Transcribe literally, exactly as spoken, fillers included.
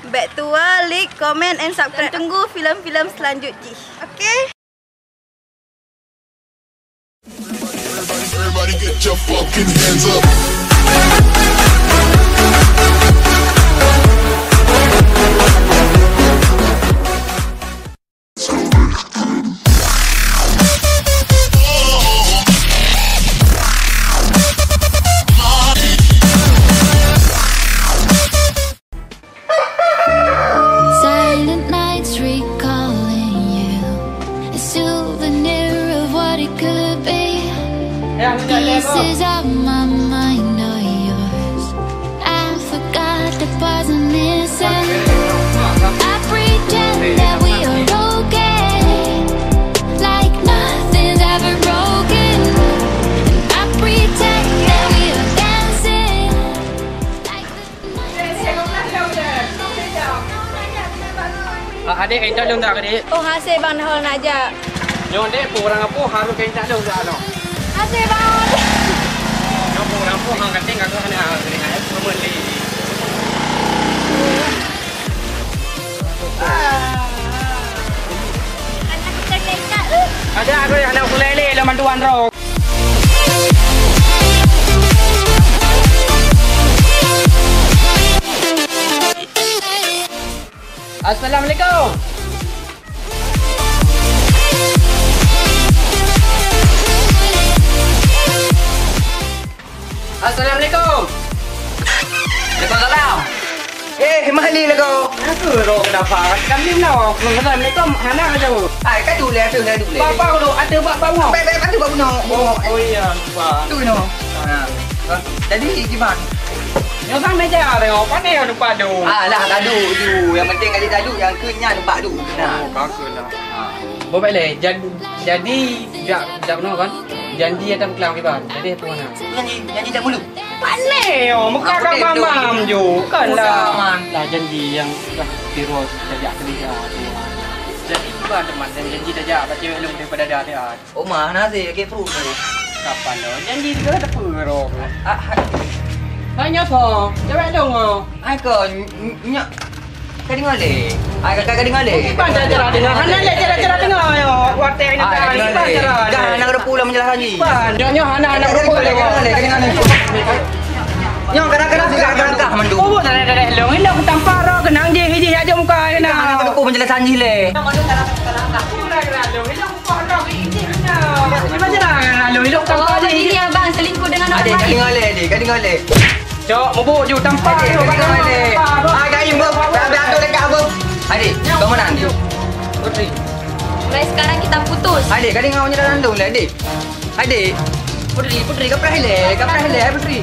Bèk tuwo like, comment, and subscribe. Tunggu film-film selanjut jih. Oke? Everybody get your fucking hands up. Silent nights recalling you, a souvenir of what it could be. Pieces of my mind are yours. I forgot the parts I'm missing. I pretend that we are okay, like nothing's ever broken. And I pretend that we are dancing, like the Ah, adék, intat lôn dak, adék? Oh, hasé bang, nahol najak. Nyoe dek, peue urang gapoh harôh keu intat lôn dak nyoe? Hasé bang. Nyoe peue urang gapoh hang kating, kakak hana keuneuk peumeuet lé. Ada aku yang nak mulai lé, lawan tuan roh. Assalamualaikum. Assalamualaikum. Waalaikumsalam. Eh, mah ni lagoe. Aku roh kenapa? Kami nak. Assalamualaikum. Hana aja. Ai, ka dulé, tu dah dulé. Bapa dulu ada bak bawah. Baik, baik, bantu bak bunoe. Oh, oh iya, lupa. Tu no. Ha. Jadi gimana? Nyoe kan meja tengok, pandai yang lupa tu. Alah, tadu tu. Yang penting kali tadu, yang tu nya lupa tu. Nah. Oh, bagus lah. Ha. Bo baik leh. Jadi, jadi jak jak no kan? Janji akan pulang kiban. Jadi apa mana? Janji, janji dah mulu. Pandai yo, muka kau mamam ju. Bukanlah. Lah janji yang dah tiru sejak kerja. Jadi kiban teman, janji dah jak, baca belum daripada dah ada. Oma, nasi, lagi perut tu. Kapan dah? Janji juga tak perut. Ah, hai. Banyak kau. Cewek dong kau. Hai kau, nyak. Ka deungoe lé. Hai, kakak ka deungoe lé. Kiban cara dengar. Hana lé cara-cara dengar. Yo, watek ni. Hai, ka deungoe lé. Dah, hana ada pula menjelaskan lagi. Kiban. Nyonya hana, hana ada pula. Ka deungoe lé, ka deungoe lé. Nyonya kadang-kadang suka kadang-kadang mandum. Oh, dah, dah, dah, long. Ini aku tampak roh kenang je, hiji aja muka kena. Hana ada pula menjelaskan lagi lé. Oh, jadi abang selingkuh dengan orang lain. Adik, kali ngoleh, adik, kali ngoleh. Cok, mubuk ju tampak. Adik, kali ngoleh. Ah, gaim, bro. Dah, dah, tu dekat, bro. Adik, bangun, adik. Putri. Mulai sekarang kita putus. Adik, kali ngau nyelah nandung, adik. Adik. Putri, Putri, kaprah ilek, kaprah ilek, Putri.